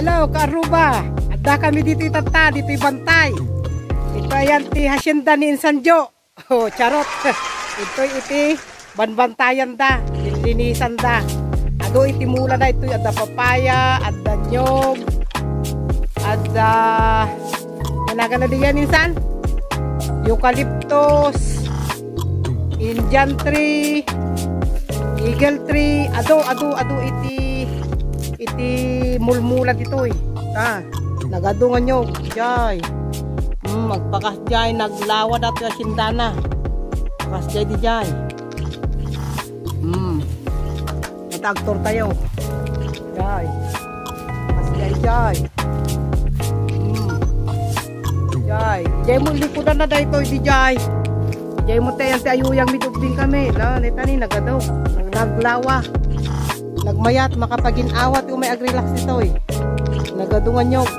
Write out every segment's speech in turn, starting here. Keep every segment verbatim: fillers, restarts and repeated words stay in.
Hello, Kaaruba. Adda kami ditoy tatta, ditoy Bantay. Ito ayan ti hacienda ni Insan Jo. Oh, charot. Itoy iti banbantayanda, linlinisanda. Adu iti mulana itoy, adda papaya, adda niyog, adda, nanagan na diyan, Insan? Eucalyptus, Indian tree, eagle tree, adu, adu, adu iti, iti mulmula ditoy. Ta, nagadu nga niyog, jay. Hmm, agpakas jay, naglawa datoy a sindana. Pakas jay di jay. Hmm. Matagtor tayo. Jay. Pakas jay, jay. Hmm. Jay. Jay mo, likudan na daytoy, di jay. Jay mo tayo, ti ayuyang mi dubbing kami. La, neta ni, nagado. Nag-, naglawa. Nagmayat, makapaginawa, ti umay agrelax ditoy. Nagadu nga niyog.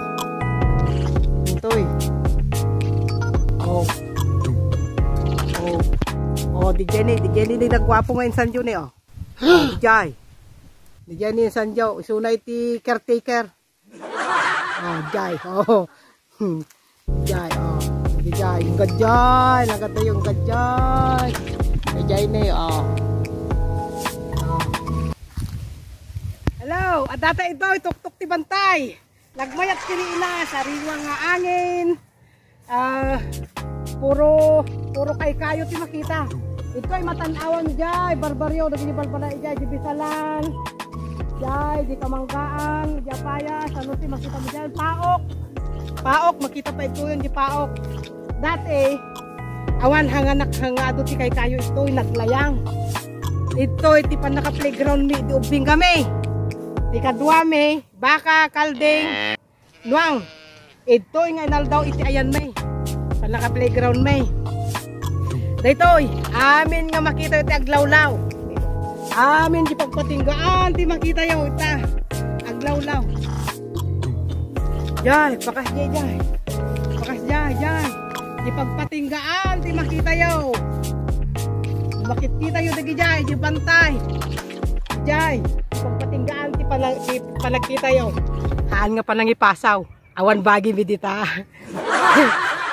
Intoy. Oh. Oh. Oh, di jay ni, di jay ni, ni nagwapo nga Insan Jo ni, oh. Oh, di jay. Di jay ni Insan Jo, isuna iti caretaker. Oh, jay. Oh. Hmm. Jay, oh. Di jay. Yung gadjay. Nagatayo yung gadjay. Di jay ni, oh. Oh. Hello, adda ta ito, ituktok ti Bantay. Nagmayat kini ina, sariwa nga angin. Ah, puro, puro kaykayo ti makita. Itoy matan-awam jay, barbaryo, dagiti balbala jay, di bisalan, jay, di kamanggaan, di apayas, ano ti makita mo jay? Paok. Paok, makita pa itoy, di paok. Dati, awan hanganak hanga adu ti kaykayo itoy, naglayang. Itoy ti pannaka-playground mi, di ubbing kami. Ti kadua mi, baka, kalding, nuang. Idtoy nga inaldaw iti ayan mi. Pannaka-playground mi. Daytoy, amin nga makita iti aglawlaw. Amin di pagpatinggaan ti makitayo ita. Aglawlaw. Jay, pakas jay, jay. Pakas jay, jay. Di pagpatinggaan ti makitayo. Makititayo dagi jay, di Bantay. Jay, di pagpatinggaan ti pana-, ti panagkitayo. Haan nga panangipasaw. Awan bagi mi dita.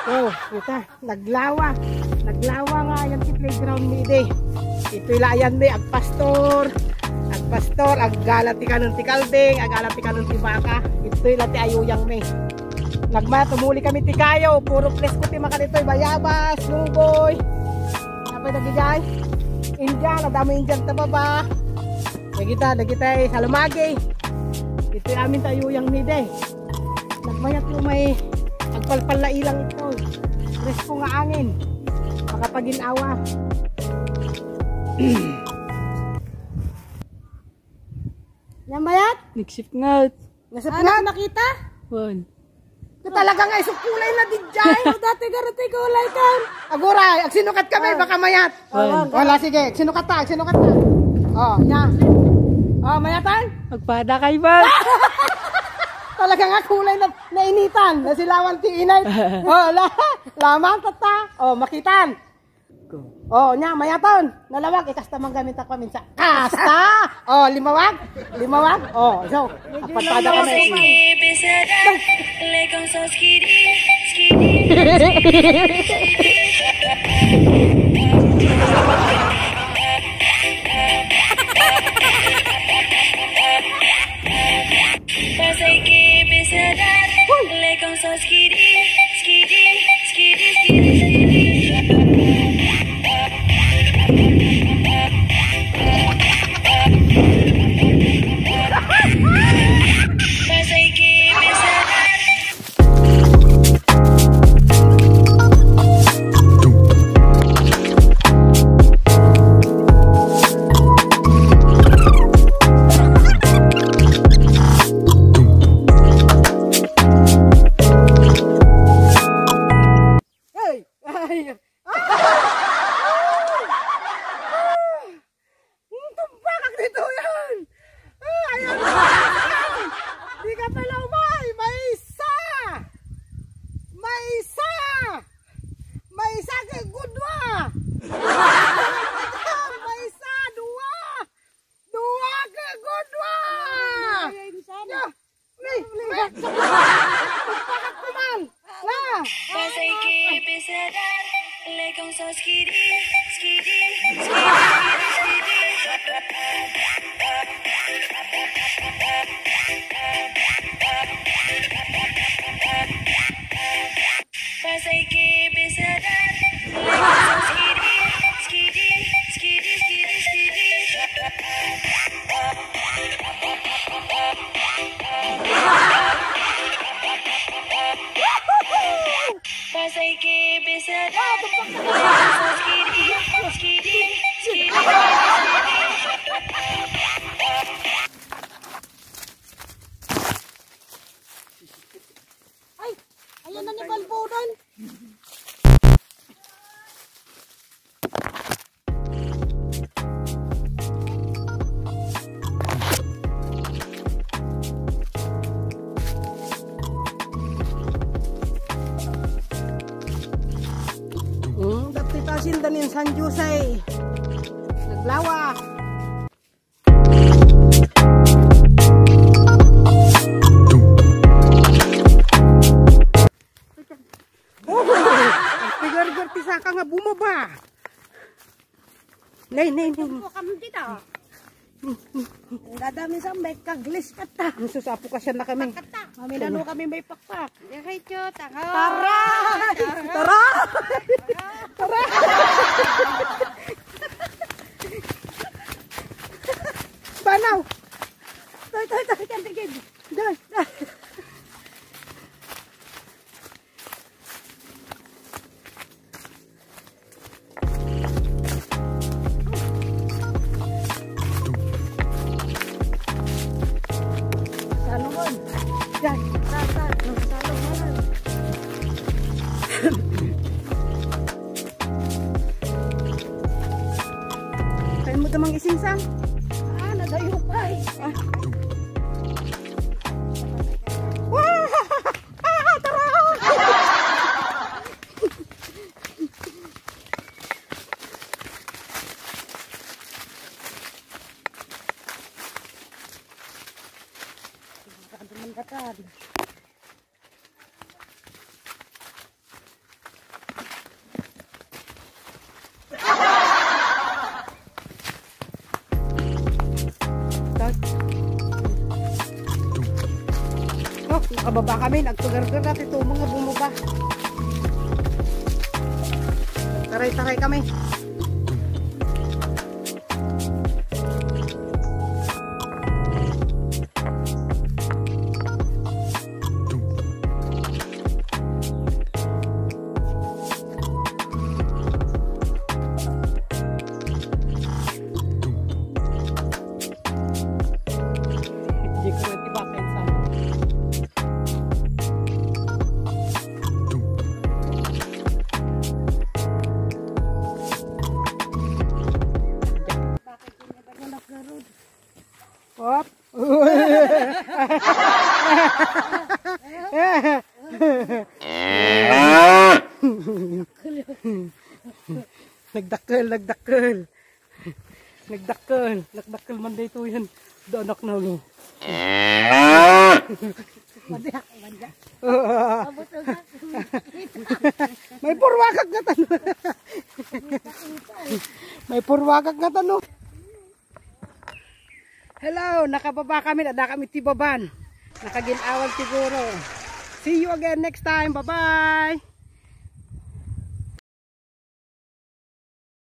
Oh, kita, naglawa. Naglawa nga ayan ti playground mi idi. Itoy la ayan mi, agpastor. Agpastor, aggala ti kanon ti kalding, aggala ti kanon ti baka. Itoy la ti ayuyang mi. Nagma, tumuli kami ti kayo, puro presko ti makan itoy, bayabas, lunggoy. Apay dagiti jay? Indian, adda mo Indian ta baba. Dagita, dagita ay salumagi. Itoy amin ti ayuyang mi idi. Nagmayat ti umay agpalpalla ilang ito. Presko nga angin. Makapaginawa. Namayat? Nagsipngat. Nasipngat? Anak makita? Wan. Talaga nga isukkulay na di jay. Dati garati kulay kan. Aguray, agsinukat kami, ah, baka mayat. Wan. Wala, sige. Sinukat ta, sinukat ta. Oh, nya. Oh, mayatan? Agpada kay ba? Talaga nga kulay na nainitan. Nasilawan ti inay. Oh, la, laman tatta. Oh, makitan. Oh, nya, mayatan. Nalawag, ikasta man gamin ta paminsa. Kasta! Oh, limawag. Limawag. Oh, so, apat pada kami. Ay! Ay! Ah! Ah! Hmm, tumbakak dito yan! Ah, ayan! Di ka pala umay! Maysa! Maysa! Maysa kay gudwa! Maysa, dua! Dua kay gudwa! Ay, ay, ay, ay. Ya! Ni, ni, Punan. Hmm, dapit asin danin San Jose. Naglawa. Oh, ang pigargar ti saka nga bumaba. Nay, nay, nay. Ito po kami dito. Ang dadami sa may kaglis kata. Ang susapo ka siya na kami. Pakata. Maminano kami may pakpak. Diretso, tara. Tara! Tara! Tara! Banaw! Toy, toy, toy, kan tigid. Doy, doy. Salomon. Yan. Tara, tara. Salomon. Kaya mo damang isingsang? Ah, nagayupay. Ah. Wah! Ah, tara! Ano man katan? Oh, nakababa kami. Nagpagargar na ito mga bumaba. Taray-taray kami. Di ko na tibakay sa Bakit yun yung bagay na garod? Hop! Nagdakkel, nagdakkel. Nagdakkel, nagdakkel man daytoy yan. Da anak na, no? Madiak, madiak. Abot na. May purwakak nga tano. May purwakak nga tano. Hello, nakababa kami, adda kami ti baban. Nakagin-awal siguro. See you again next time. Bye-bye.